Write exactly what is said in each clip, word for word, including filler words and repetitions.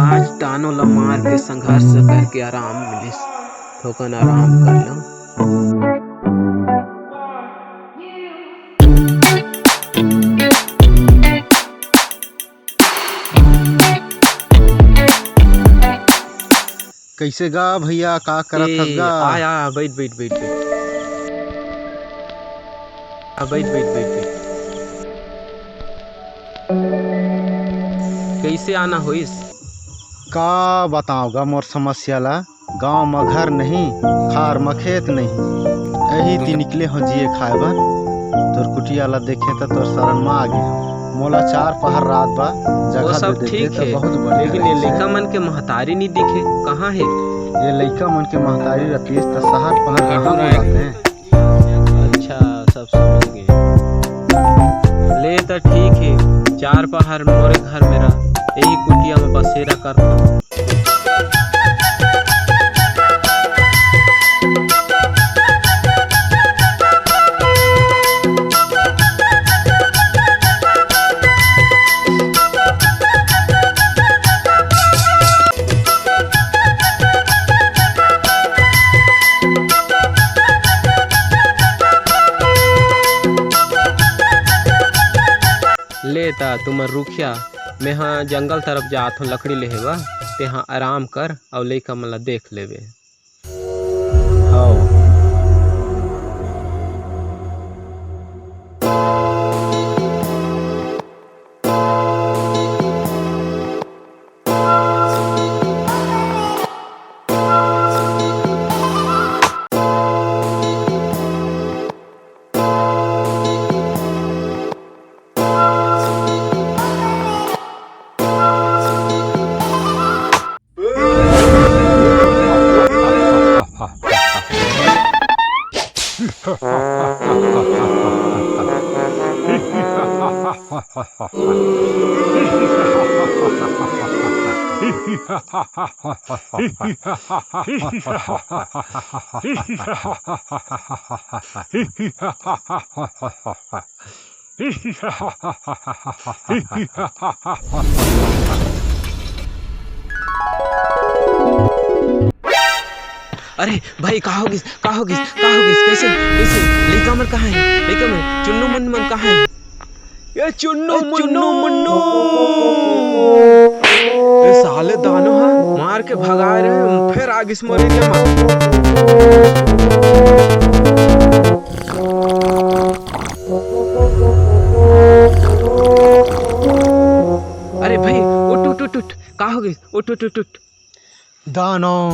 आज दानो ल मार के संघर्ष करके आराम मिलिस, थोकन आराम कर लो। कइसे गा भैया, का करत हस गा? आ, आ, बैठ, बैठ, बैठ, बैठ। आ, बैठ, बैठ, बैठ, बैठ। कइसे आना होइस? का बताओ गा मोर समस्या ला? गांव म घर नहीं, खार म खेत नहीं, एही ती निकले हो जिए खाए बर। तोर कुटिया ला देखे त तोर शरण म आ गे। मोला चार पहर रात बा, जगह सब दे देते ठीक त है, बहुत बढ़िया लेकिन ये रहिस। लइका मन के महतारी नहीं दिखे, कहाँ है? ये लइका मन के महतारी रतीस त शहर पहर कहाँ बुलाते हैं? अच्छा, सब समझ गए। ले त ठीक है, चार पहर मोरे घर में रह, यही कुटिया में बसेरा कर। ले ता तुमन रुखिया, मेहा जंगल तरफ जात हूँ लकड़ी लेहे बर, तेहा आराम कर अउ लइका मन ला देख लेबे। हव। अरे भाई, का हो गिस, का हो गिस, का हो गिस? कैसे, कैसे? लइका मन कहाँ है? लइका मन, चुन्नू मुन्नू मन कहाँ है? ये चुन्नू ए, मुन्नू चुन्नू मुन्नू। ए, साले दानो हा मार के भगाए रहे, फिर आगिस मोरे के मार। अरे भाई, उठ, उठ, उठ, उठ। का हो गिस? उठ, उठ, उठ, उठ। दानो।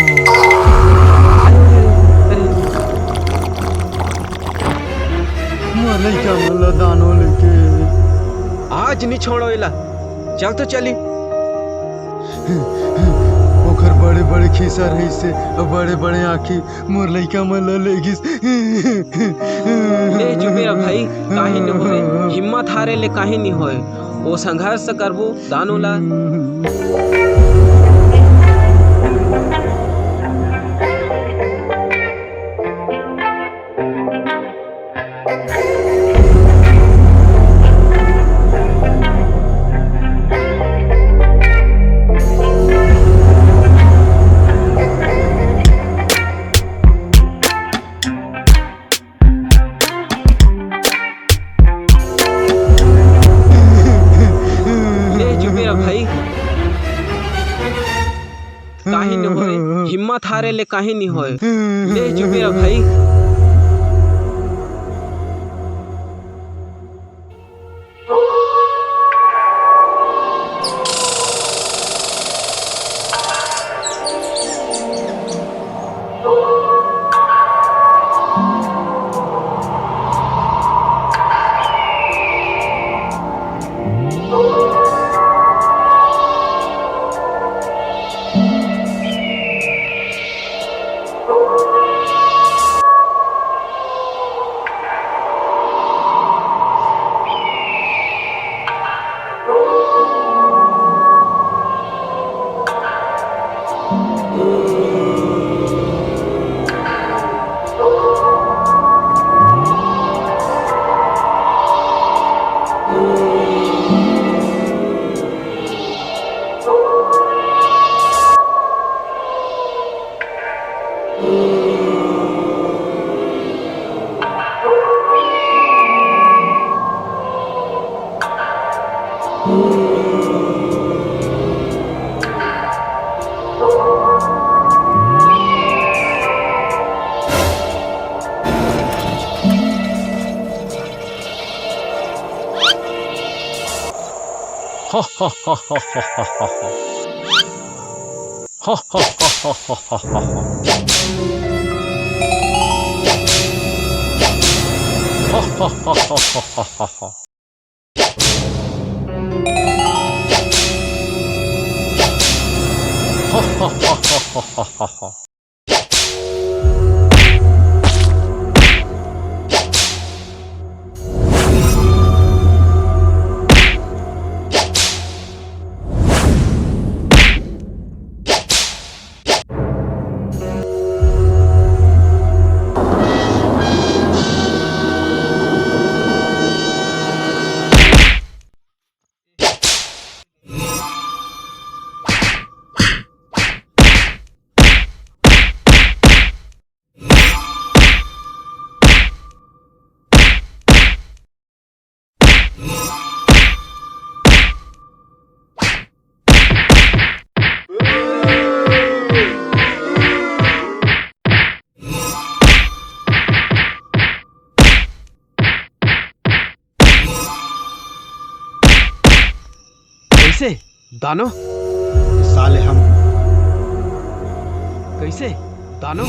मोर लइका मन ला दानो लेके। आज नी छोड़ो एला। चल तो चली। ओकर बड़े-बड़े खीसा रहिसे, अउ बड़े-बड़े आँखी। मोर लइका मन ला ले गिस। ले चुपे रह भाई, काहीं नी होय। हिम्मत हारे ले काहीं नी होय। ओ संघर्ष करबो दानो ला। ले चुपे रह भाई। काहीं नी होय, हिम्मत हारे ले काहीं नी होय। ले चुपे रह भाई। कैसे दानो? साले हम कैसे दानो?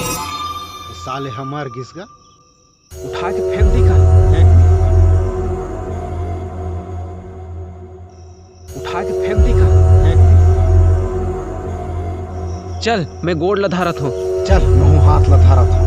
साले हमार गिसगा। उठा के फेंक दी का? फेंक दी। उठा के फेंक दी का? फेंक दी। चल, मैं गोड़ ला धारत हूँ। चल, महू हाथ ला धारत हूँ।